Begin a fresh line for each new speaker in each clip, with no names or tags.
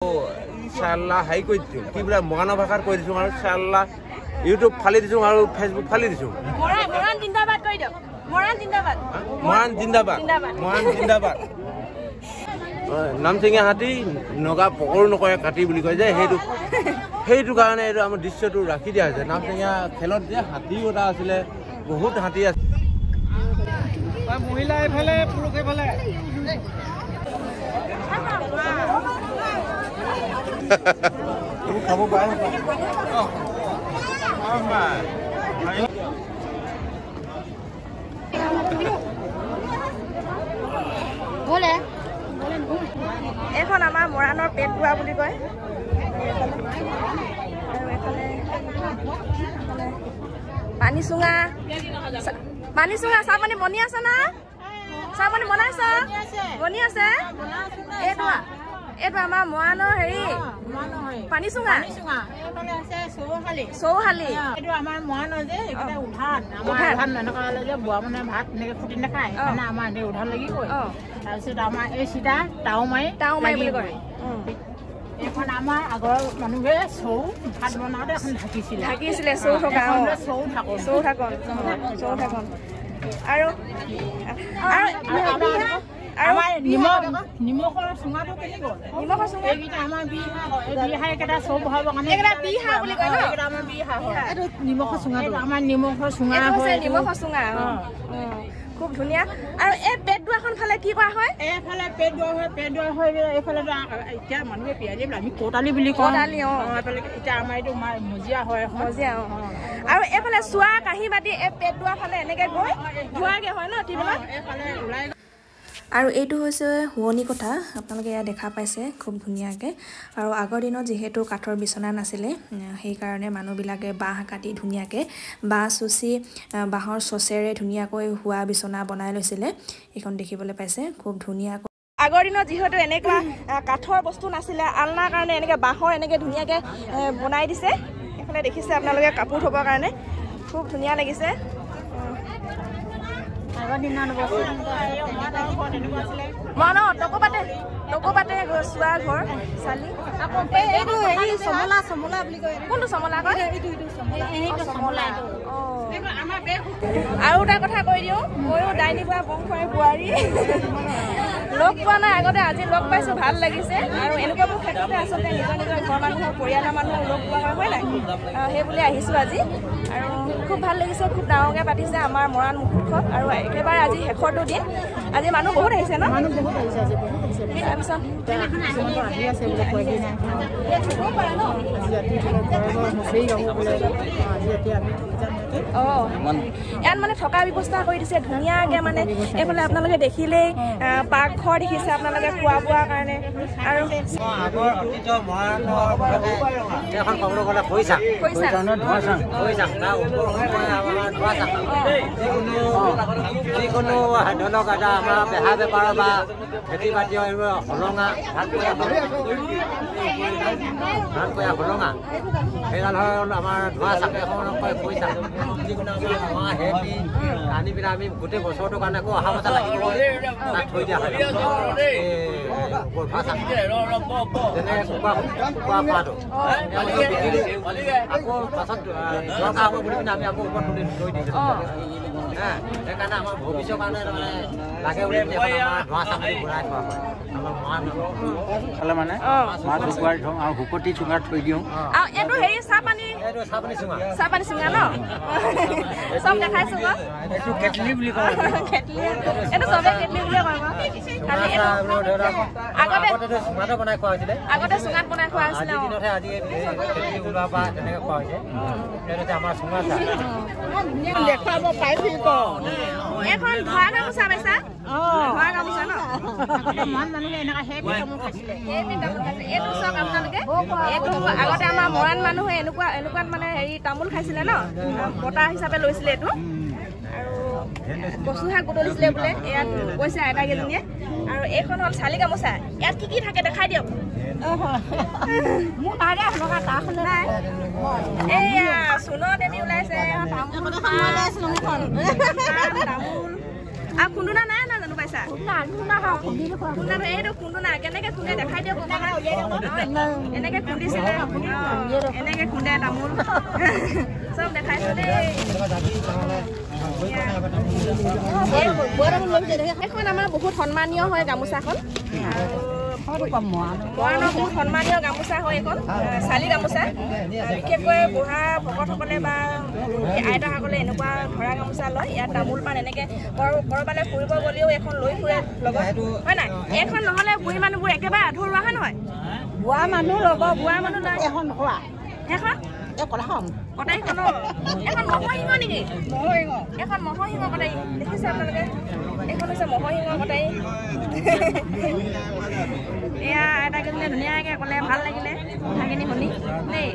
চাল্লা হেৰি কৰি দিছোঁ, কি বোলে মৰাণৰ ভাষাত কৈ দিছোঁ আৰু চাল্লা ইউটিউব ফালি দিছোঁ আৰু ফেচবুক ফালি দিছোঁ।
মৰাণ জিন্দাবাদ কৈ দিয়ক। মৰাণ জিন্দাবাদ,
মৰাণ জিন্দাবাদ, মৰাণ জিন্দাবাদ। নামচিঙীয়া হাতী নগা পকৰো নকৰে কাটি বুলি কয় যে, সেইটো কাৰণে এইটো আমাৰ দৃশ্যটো ৰাখি দিয়া হৈছে। নামচিঙীয়া খেলত যে হাতীও এটা আছিলে, বহুত হাতী আছে।
মহিলা এইফালে, পুৰুষ এইফালে।
খাব পাৰে।
এইখন আমাৰ মৰাণৰ পেট দুৱা বুলি কয়। আৰু এইফালে পানী চুঙা, পানী চুঙা। চাহপানী বনি আছে না? চাহপানী বনাইছ? বনি আছে। এইটো আমাৰ মৰাণৰ হেৰি পানী চুঙা, চৌশালি।
এইটো আমাৰ মৰাণৰ যে এইকেইটা উধান, আমাৰ উধান এনেকুৱা হ'লে যে বুঢ়া মানুহে ভাত এনেকে ফুটি নাখায়, সেইকাৰণে আমাৰ এনেকে উধান লাগিবই। তাৰপিছত আমাৰ এই চিতা তাও মাৰি,
তাও মাৰি বুলি কয়।
এইখন আমাৰ আগৰ মানুহে চৌ ভাত বনাওঁতে এখন ঢাকিছিলে,
ঢাকিছিলে চৌ থকা,
চৌ ঢাকন,
চৌ ঢাকন, চৌ ঢাকন। আৰু
আমাৰ নিমখ, নিমখৰ চুঙাটো কেনি গ'ল?
নিমখৰ চুঙা
এইকেইটা আমাৰ বিহা হয়। এই বিহা এইকেইটা চৌ বহাবৰ কাৰণে
এইকেইটা বিহা বুলি কয় ন?
এইকেইটা আমাৰ বিহা হয়। এইটো নিমখৰ চুঙাটো আমাৰ নিমখৰ চুঙা হয়।
নিমখৰ চুঙা খুব ধুনীয়া। আৰু এই পেট দুৱাখন ফালে কি কৰা হয়?
এইফালে পেট দুৱা হয়, পেট দুৱা হয়। এইফালে এতিয়া মানুহে পিয়ালি, আমি কোটালি বুলি কওঁ।
কোটালি, অ।
এইফালে এতিয়া আমাৰ এইটো মজিয়া হয়,
মজিয়া, অ। আৰু এইফালে চোৱা কাঁহী বাতি এই পেট দুৱা ফালে এনেকে গৈ ধোৱাগে হয় ন টিবেলত?
এইফালে ওলাই।
আৰু এইটো হৈছে শোৱনি কোঠা, আপোনালোকে এয়া দেখা পাইছে খুব ধুনীয়াকৈ। আৰু আগৰ দিনত যিহেতু কাঠৰ বিচনা নাছিলে, সেইকাৰণে মানুহবিলাকে বাঁহ কাটি ধুনীয়াকৈ বাঁহ চুচি বাঁহৰ চচেৰে ধুনীয়াকৈ শোৱা বিচনা বনাই লৈছিলে। এইখন দেখিবলৈ পাইছে খুব ধুনীয়াকৈ।
আগৰ দিনত যিহেতু এনেকুৱা কাঠৰ বস্তু নাছিলে, আলনাৰ কাৰণে এনেকৈ বাঁহৰ এনেকৈ ধুনীয়াকৈ বনাই দিছে। এইফালে দেখিছে আপোনালোকে কাপোৰ থ'বৰ কাৰণে খুব ধুনীয়া লাগিছে। টকৌপাতে, টকৌপাতে চোৱা ঘৰ চালি। কোনটো চমলা কয়? আৰু এটা কথা কৈ দিওঁ, ময়ো ডাইনী বুঢ়া বংশৰে বোৱাৰী, লগ পোৱা নাই আগতে, আজি লগ পাইছোঁ, ভাল লাগিছে। আৰু এনেকুৱাবোৰ ক্ষেত্ৰতে আচলতে নিজৰ নিজৰ ঘৰৰ মানুহৰ, পৰিয়ালৰ মানুহক লগ পোৱা হয়, হয় নাই? সেই বুলি আহিছোঁ আজি আৰু খুব ভাল লাগিছে। খুব ডাঙৰকৈ পাতিছে আমাৰ মৰাণ মুখোৎসৱ আৰু একেবাৰে আজি শেষৰটো দিন। আজি মানুহ বহুত আহিছে ন? তাৰপিছত অঁ, ইয়াত মানে থকা ব্যৱস্থা কৰি দিছে ধুনীয়াকৈ। মানে এইফালে আপোনালোকে দেখিলেই পাকঘৰ দেখিছে আপোনালোকে খোৱা বোৱাৰ কাৰণে। আৰু
আগৰ অতীতৰ মৰাণৰ এখন ক'বলৈ গ'লে খৰিচাং, খৰিচাং তাৰ ওপৰ ধোৱাচাং। যিকোনো ধৰি লওক এটা আমাৰ বেহা বেপাৰৰ বা খেতি বাতি হলঙা, ধান কয়া, ধান কয়া হলঙা, সেইডাল হ'ল আমাৰ ধোৱা চাং, এখন কয় খৰিচাং। যিকোনো আমাৰ মৰা হেপি আনি পিনে আমি গোটেই বছৰটোৰ কাৰণে আকৌ অহা বছৰ লাগিব তাত থৈ দিয়া হয় ধোৱা চাং। যেনে কুকুৰা, কুকুৰা খোৱাটো আকৌ পাছত দৰকাৰ হ'ব বুলি পিনে আমি আকৌ ওপৰত তুলি থৈ দিছোঁ। সেইকাৰণে আমাৰ ভৱিষ্যৰ কাৰণে মানে লাগে বুলি আমাৰ ধোঁৱা চাং বনাই থোৱা হয়। আমাৰ মৰাণ
খালে মানে মাছ শুকুৱাই থওঁ আৰু শুকতি চুঙাত থৈ দিওঁ।
আৰু এইটো হেৰি চাহপানী,
এইটো চাহপানী চুঙা,
চাহপানী চুঙা ন? চব দেখাইছো।
এইটো কেটলি বুলি কয়।
কেটলি, এইটো চবে কেটলি বুলিয়ে কয়। খালি
আগতে চুঙাতে বনাই খোৱা হৈছিলে,
আগতে চুঙাত বনাই খোৱা হৈছিলে।
আজিৰ দিনতহে আজি কেটলি ওলোৱাৰ পৰা তেনেকৈ খোৱা হৈছে। সেইটো আমাৰ চুঙা চাহ
দেখুৱাব পাৰিবি ক?
এইখন ধোৱা গামোচা পাইছা? ধোৱা গামোচা ন?
মৰাণ মানুহে এনেকুৱা সেই তামোল খাইছিলে।
এইটো চাওক আপোনালোকে, এইটো আগতে আমাৰ মৰাণ মানুহে এনেকুৱা এনেকুৱাত মানে হেৰি তামোল খাইছিলে ন, বঁটা হিচাপে লৈছিলে এইটো। আৰু কচু শাক বুটলিছিলে বোলে, ইয়াত কৈছে আইতাকেইজনীয়ে। আৰু এইখন হ'ল চালি গামোচা। ইয়াত কি কি থাকে দেখাই দিয়ক।
মোৰ নাই
নাই। এইয়া চূণৰ দেৱী ওলাইছে, তামোল, তামোল আৰু খুন্দুনা নাই নাজানো পাইছে। পাইছা? খুন্দনা, এইটো খুন্দনা কেনেকে খুন্দে দেখাই দিয়ক। এনেকে খুন্দিছিলে, এনেকে খুন্দে তামোল চব দেখাইছো দেই। এইখন আমাৰ বহুত সন্মানীয় হয় গামোচাখন, মৰাণৰ বহুত সন্মানীয় গামোচা হয় এইখন, চালি গামোচা। বিশেষকৈ বুঢ়া ভকতসকলে বা আইতাসকলে এনেকুৱা ধৰা গামোচা লয়। ইয়াত তামোল পাণ এনেকৈ ক'ৰবালৈ ফুৰিব গ'লেও এখন লৈ ফুৰে লগত, হয় নাই? এইখন নহ'লে বুঢ়ী মানুহবোৰ একেবাৰে আধৰুৱা হয় নহয়?
বুঢ়া মানুহ ল'ব,
বুঢ়া মানুহ লয় সেইখন কটাৰীখন। এখন ম'হৰ শিঙ নেকি? এখন ম'হৰ শিঙৰ কটাৰী দেখিছে আপোনালোকে? এইখন হৈছে ম'হৰ শিঙৰ কটাৰী। এয়া আইতাকেইজনীয়ে ধুনীয়াকৈ ক'লে, ভাল লাগিলে কথাখিনি শুনি দেই।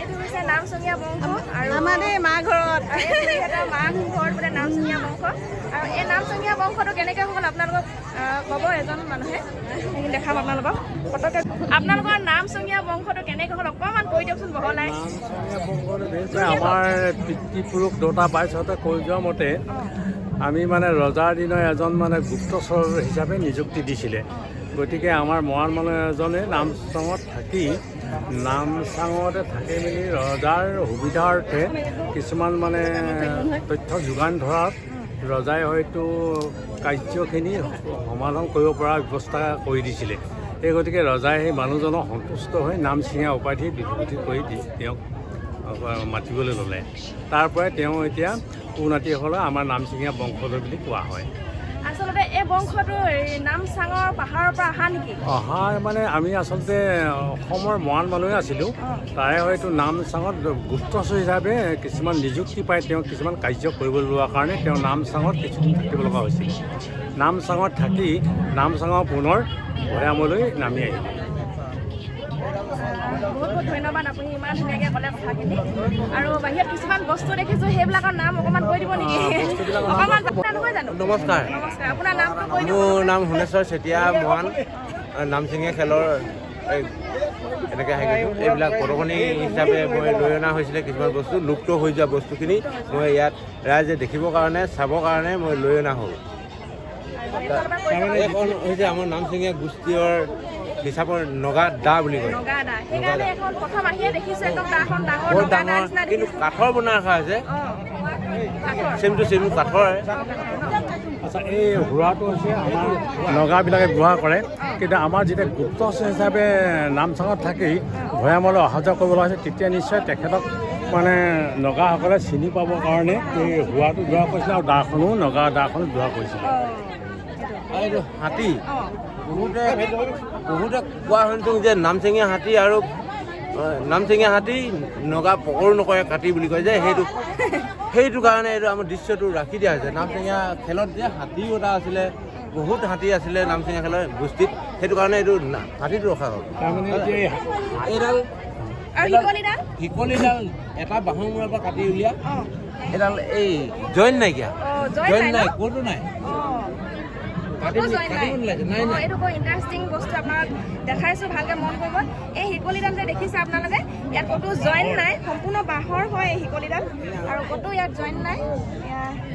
এইটো হৈছে নামচঙীয়া বংশ আৰু
আমাৰ দেই মা ঘৰত,
মা ঘৰত বোলে নামচঙীয়া বংশ। আৰু এই নামচঙীয়া বংশটো কেনেকৈ হ'ল আপোনালোকক ক'ব এজন মানুহে, সেইখিনি দেখাম আপোনালোকক পটককৈ। আপোনালোকৰ নামচঙীয়া বংশটো কেনেকৈ হ'ল অকণমান কৈ দিয়কচোন বহলাই।
আমাৰ পিতৃপুৰুষ দেউতা বাইছহঁতে কৈ যোৱা মতে আমি মানে ৰজাৰ দিনৰ এজন মানে গুপ্তচৰ হিচাপে নিযুক্তি দিছিলে। গতিকে আমাৰ মৰাণ মানুহ এজনে নামচাঙত থাকি, নামচাঙতে থাকি মেলি ৰজাৰ সুবিধাৰ্থে কিছুমান মানে তথ্য যোগান ধৰাত ৰজাই হয়তো কাৰ্যখিনি সমাধান কৰিব পৰা ব্যৱস্থা কৰি দিছিলে। সেই গতিকে ৰজাই সেই মানুহজনক সন্তুষ্ট হৈ নামচিঙা উপাধি বিভূতি কৰি দি তেওঁক মাতিবলৈ ল'লে। তাৰ পৰাই তেওঁ এতিয়া পোনাতিসকলে আমাৰ নামচিঙীয়া বংশধৰ বুলি কোৱা হয়।
আচলতে এই বংশটো নামচাঙৰ পাহাৰৰ পৰা অহা নেকি?
অহা মানে আমি আচলতে অসমৰ মৰাণ মানুহে আছিলোঁ, তাৰে হয়তো নামচাঙত গুপ্তচৰ হিচাপে কিছুমান নিযুক্তি পাই তেওঁ কিছুমান কাৰ্য কৰিবলৈ লোৱাৰ কাৰণে তেওঁ নামচাঙত কিছুদিন থাকিব লগা হৈছিল। নামচাঙত থাকি নামচাঙৰ পুনৰ ভৈয়ামলৈ নামি আহিলে।
বহুত বহুত ধন্যবাদ, আপুনি ইমান ধুনীয়াকৈ ক'লে কথাখিনি। আৰু বাহিৰত কিছুমান বস্তু দেখিছোঁ, সেইবিলাকৰ নাম অকণমান কৈ দিব নেকি? অকণমান নহয় জানো?
নমস্কাৰ।
নমস্কাৰ, আপোনাৰ নামটো কৈ দিয়ক।
মোৰ নাম সোণেশ্বৰ চেতিয়া মৰাণ, নামচিঙীয়া খেলৰ এনেকৈ আহি গৈছোঁ। এইবিলাক প্ৰদৰ্শনী হিচাপে মই লৈ অনা হৈছিলে কিছুমান বস্তু, লুপ্ত হৈ যোৱা বস্তুখিনি মই ইয়াত ৰাইজে দেখিবৰ কাৰণে, চাবৰ কাৰণে মই লৈ অনা হ'ল। এইখন হৈছে আমাৰ নামচিঙীয়া গোষ্ঠীৰ হিচাপৰ নগা দা বুলি কয়। বৰ ডাঙৰ, কিন্তু কাঠৰ বনাই ৰখা হৈছে, চেম টু চেম কাঠৰ।
আচ্ছা, এই ঘোঁৰাটো হৈছে আমাৰ নগাবিলাকে ব্যৱহাৰ কৰে, কিন্তু আমাৰ যেতিয়া গুপ্তচৰ হিচাপে নামচাঙত থাকি ভৈয়ামলৈ অহা যোৱা কৰিব লগা হৈছে, তেতিয়া নিশ্চয় তেখেতক মানে নগাসকলে চিনি পাবৰ কাৰণে এই ঘোঁৰাটো ব্যৱহাৰ কৰিছিলে আৰু দাখনো, নগা দাখনো ব্যৱহাৰ কৰিছিলে।
এইটো হাতী বহুতে বহুতে কোৱা শুনিছোঁ যে নামচিঙীয়া হাতী আৰু নামচিঙীয়া হাতী নগা পকৰো নকৰে কাটি বুলি কয় যে, সেইটো কাৰণে এইটো আমাৰ দৃশ্যটো ৰাখি দিয়া হৈছে। নামচিঙীয়া খেলত যে হাতীও এটা আছিলে, বহুত হাতী আছিলে নামচিঙীয়া খেলৰ গোষ্ঠীত, সেইটো কাৰণে এইটো হাতীটো ৰখা হ'ল। এইডাল শিকলিডাল এটা বাঁহৰ মূৰৰ পৰা কাটি উলিয়া, এইডাল এই জইন নাইকিয়া, জইন নাই, ক'তো নাই।
এইটো বৰ ইণ্টাৰেষ্টিং বস্তু আপোনাক দেখাইছোঁ, ভালকৈ মন কৰিব। এই শিকলিডাল যে দেখিছে আপোনালোকে, ইয়াত ক'তো জইন নাই, সম্পূৰ্ণ বাঁহৰ হয় এই শিকলিডাল আৰু ক'তো ইয়াত জইন নাই,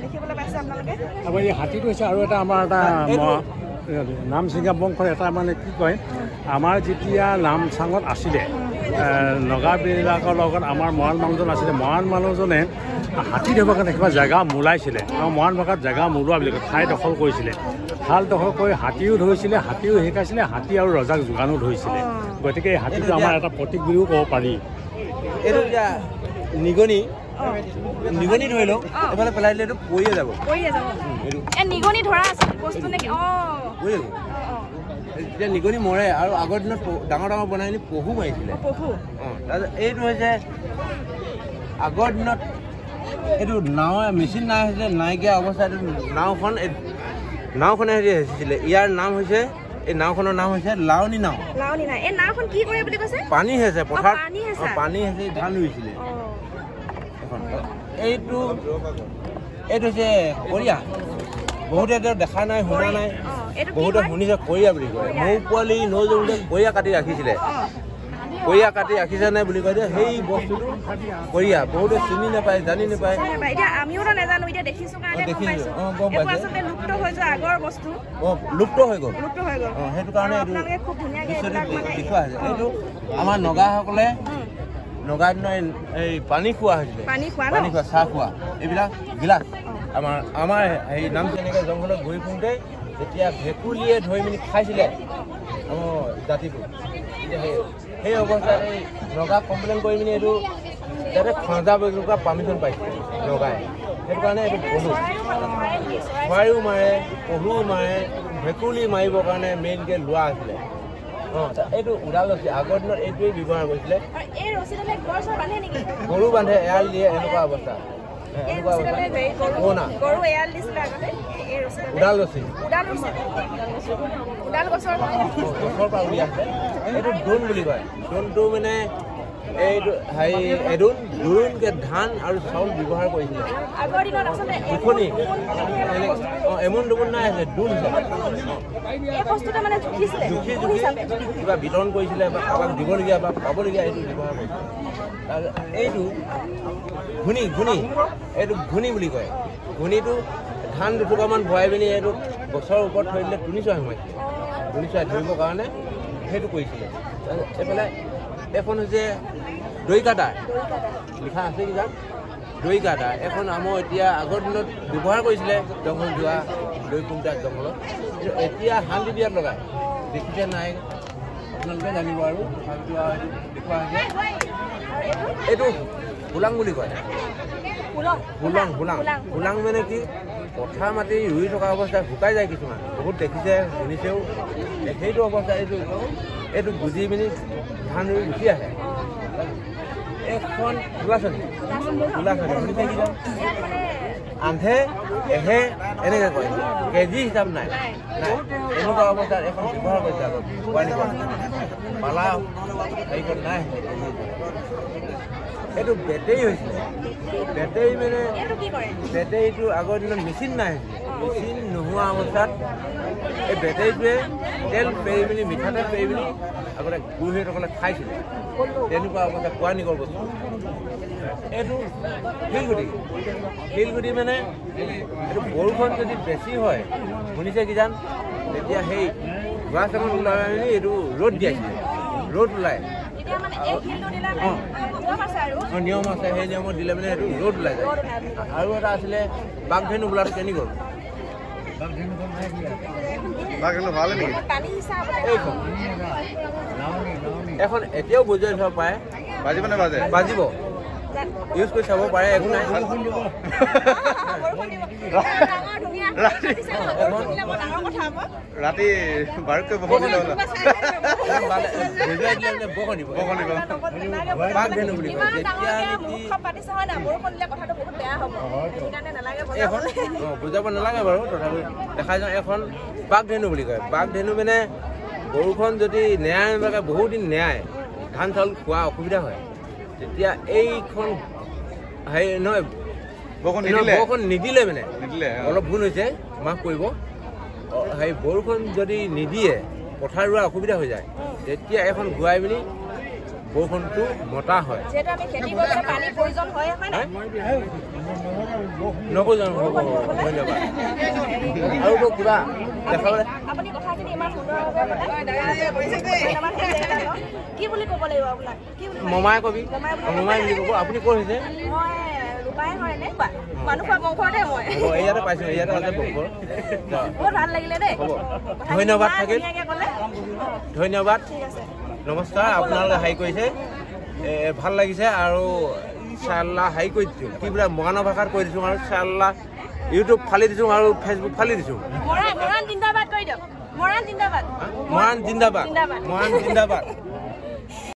দেখিবলৈ পাইছে আপোনালোকে।
আৰু এই হাতীটো হৈছে আৰু এটা আমাৰ এটা নামচিঙা বংশৰ এটা মানে কি কয়, আমাৰ যেতিয়া নামচাঙত আছিলে নগাবিলাকৰ লগত আমাৰ মৰাণ মানুহজন আছিলে, মৰাণ মানুহজনে হাতী ধৰিবৰ কাৰণে কিবা জেগা মোলাইছিলে, আমাৰ মৰাণ ভাষাত জেগা মোলোৱা বুলি কয়, ঠাই দখল কৰিছিলে। ঠাল দখল কৰি হাতীও ধৰিছিলে, হাতীও শিকাইছিলে, হাতী আৰু ৰজাক যোগানো ধৰিছিলে। গতিকে এই হাতীটো আমাৰ এটা প্ৰতীক বুলিও ক'ব পাৰি।
এইটো এতিয়া নিগনি, নিগনি ধৰি লওক, এইফালে পেলাই দিলে এইটো পৰিয়ে যাব।
নিগনি ধৰা বস্তু নেকি?
তেতিয়া নিগনি মৰে। আৰু আগৰ দিনত ডাঙৰ ডাঙৰ বনাই আনি পহু মাৰিছিলে। অঁ, তাৰপিছত এইটো হৈছে আগৰ দিনত এইটো নাও মেচিন নাই হৈছিলে, নাইকিয়া অৱস্থা এইটো নাওখনে হেঁচিছিলে। ইয়াৰ নাম হৈছে এই নাওখনৰ নাম হৈছে লাওনি নাও।
লাওনি নাও। এই নাওখন কি কৰে বুলি কৈছে?
পানী হেঁচে পথাৰত, পানী হেঁচি ধান ৰুইছিলে। এইটো এইটো হৈছে কৰিয়া। বহুতে দেখা নাই, শুনা নাই, বহুতে শুনিছে কৰিয়া বুলি কয়। মৌ পোৱালি নজৰোঁতে কৰিয়া কাটি ৰাখিছিলে, কৰিয়া কাটি ৰাখিছে নাই বুলি কয় যে সেই বস্তুটো কৰিয়া। বহুতে চিনি নাপায়, জানি নাপায়। লুপ্ত হৈ গ'ল। সেইটো কাৰণে এইটো দেখুওৱা হৈছে। এইটো আমাৰ নগাসকলে নগা দিনৰ এই পানী খোৱা হৈছিলে, পানী খোৱা, চাহ খোৱা এইবিলাক গিলাচ। আমাৰ আমাৰ হেৰি নাম তেনেকৈ জংঘলত ঘূৰি ফুৰোঁতে যেতিয়া ভেকুলীয়ে ধৰি মেলি খাইছিলে আমাৰ জাতিটো, তেতিয়া সেই অৱস্থাত এই নগা কমপ্লেইন কৰি পিনি এইটো যাতে খজা পৰা পাৰ্মিশ্যন পাইছিলে নগাই। সেইটো কাৰণে এইটো পলু চৰাইও মাৰে, পহুও মাৰে, ভেকুলী মাৰিবৰ কাৰণে মেইনকৈ লোৱা আছিলে। অঁ, এইটো উদাল ৰছী আগৰ দিনত এইটোৱেই ব্যৱহাৰ কৰিছিলে। গৰু বান্ধে, এৰাল দিয়ে, এনেকুৱা অৱস্থা। উদাল ৰছী গছৰ পৰা উলিয়াইছে। এইটো দোণ বুলি কয়। দোণটো মানে এইটো হেৰি এদোণ দোৰোণকৈ ধান আৰু চাউল ব্যৱহাৰ কৰিছিলে। দুখনি এমোন দুমোন নাই আছে, দোণ হিচাপে জুখি জুখি কিবা বিতৰণ কৰিছিলে বা কাৰোবাক দিবলগীয়া বা পাবলগীয়া এইটো ব্যৱহাৰ কৰিছিলে। তাৰপিছত এইটো ঘূণি, ঘূণি এইটো ঘূণি বুলি কয়। ঘূণিটো ধান দুটুকামান ভৰাই পিনি এইটো গছৰ ওপৰত থৈ দিলে টুনি চৰাই সোমাইছিলে, টুনি চৰাই ধৰিবৰ কাৰণে সেইটো কৰিছিলে। তাৰপিছত এইফালে এইখন হৈছে দৰিকাটা, লিখা আছে কিজান, দৰিকাটা। এখন আমাৰ এতিয়া আগৰ দিনত ব্যৱহাৰ কৰিছিলে জংঘল যোৱা দৈ কুমটা জংঘলত, কিন্তু এতিয়া শান্তি বিয়াত লগায়। দেখিছে নাই আপোনালোকে জানিব আৰু। তথাপিতো আৰু দেখুওৱা হৈছে। এইটো হোলাং বুলি কয়। হোলাং, হোলাং, হোলাং মানে কি, পথাৰ মাটি ৰুই থকা অৱস্থাত শুকাই যায় কিছুমান, বহুত দেখিছে শুনিছেও। সেইটো অৱস্থা এইটো এইটো গুজি পিনি ধান ৰুই গুচি আহে। এখন তুলাচনী, তুলাচনী শুনিছে কি, আন্ধে এহে এনেকৈ কয়, কেজি হিচাপ নাই নাই এনেকুৱা অৱস্থাত এখন ব্যৱহাৰ কৰিছে আগত। পালা হেৰিখন নাই। এইটো বেটেৰী হৈছিলে। বেটেৰী মানে বেটেৰীটো আগৰ দিনত মেচিন নাই, মেচিন নোহোৱা অৱস্থাত এই বেটেৰীটোৱে তেল পেৰি পিনি, মিঠাতেল পেৰি পিনি আগতে গুৰুহীসকলে খাইছিলে। তেনেকুৱা অৱস্থা কোৱা নিগৰ বস্তু। এইটো শিলগুটি, শিলগুটি মানে এইটো বৰষুণ যদি বেছি হয়, শুনিছে কিজান, তেতিয়া সেই গছ এখন ওলাই পিনি এইটো ৰ'দ দিয়াইছিলে, ৰ'দ ওলায়। অঁ, নিয়ম আছে, সেই নিয়মত দিলে মানে সেইটো ৰ'দ ওলাই যায়। আৰু এটা আছিলে বাঘধেনু বোলাটো কেনি গ'ল? এইখন এখন এতিয়াও বজোৱাই থব পাৰে, বাজিব, ইউজ কৰি চাব পাৰে, একো নাই।
ৰাতি বাৰুকৈ বৰষুণ দিব।
বুলি কয় এখন, বুজাব নালাগে বাৰু, তথাপি দেখাই যাওঁ। এখন বাঘধেনু বুলি কয়। বাঘধেনু মানে বৰষুণ যদি নেয়াই বহুত দিন নেয়ায়, ধান চাউল খোৱা অসুবিধা হয়, তেতিয়া এইখন হেৰি নহয়, বৰষুণ নিদিলে মানে অলপ ভুল হৈছে, মাফ কৰিব, হেৰি বৰষুণ যদি নিদিয়ে পথাৰ ৰোৱা অসুবিধা হৈ যায়, তেতিয়া এখন ঘূৰাই পিনি বৰষুণটো মতা হয়। নকজন হ'ব, ধন্যবাদ। আৰু কিবা দেখাবলৈ মমাই কবি, মমাই বুলি ক'ব। আপুনি ক'ত হৈছে? ইয়াতে পাইছোঁ, ইয়াতে আছে বংশৰ। ধন্যবাদ থাকিল, ধন্যবাদ, নমস্কাৰ। আপোনালোকে হেৰি কৰিছে, ভাল লাগিছে। আৰু চাল্লা হেৰি কৰি দিছোঁ, কি বোলে মৰাণৰ ভাষাত কৈ দিছোঁ, আৰু চাল্লা ইউটিউব ফালি দিছোঁ আৰু ফেচবুক ফালি দিছোঁ। মৰাণ জিন্দাবাদ, মৰাণ জিন্দাবাদ।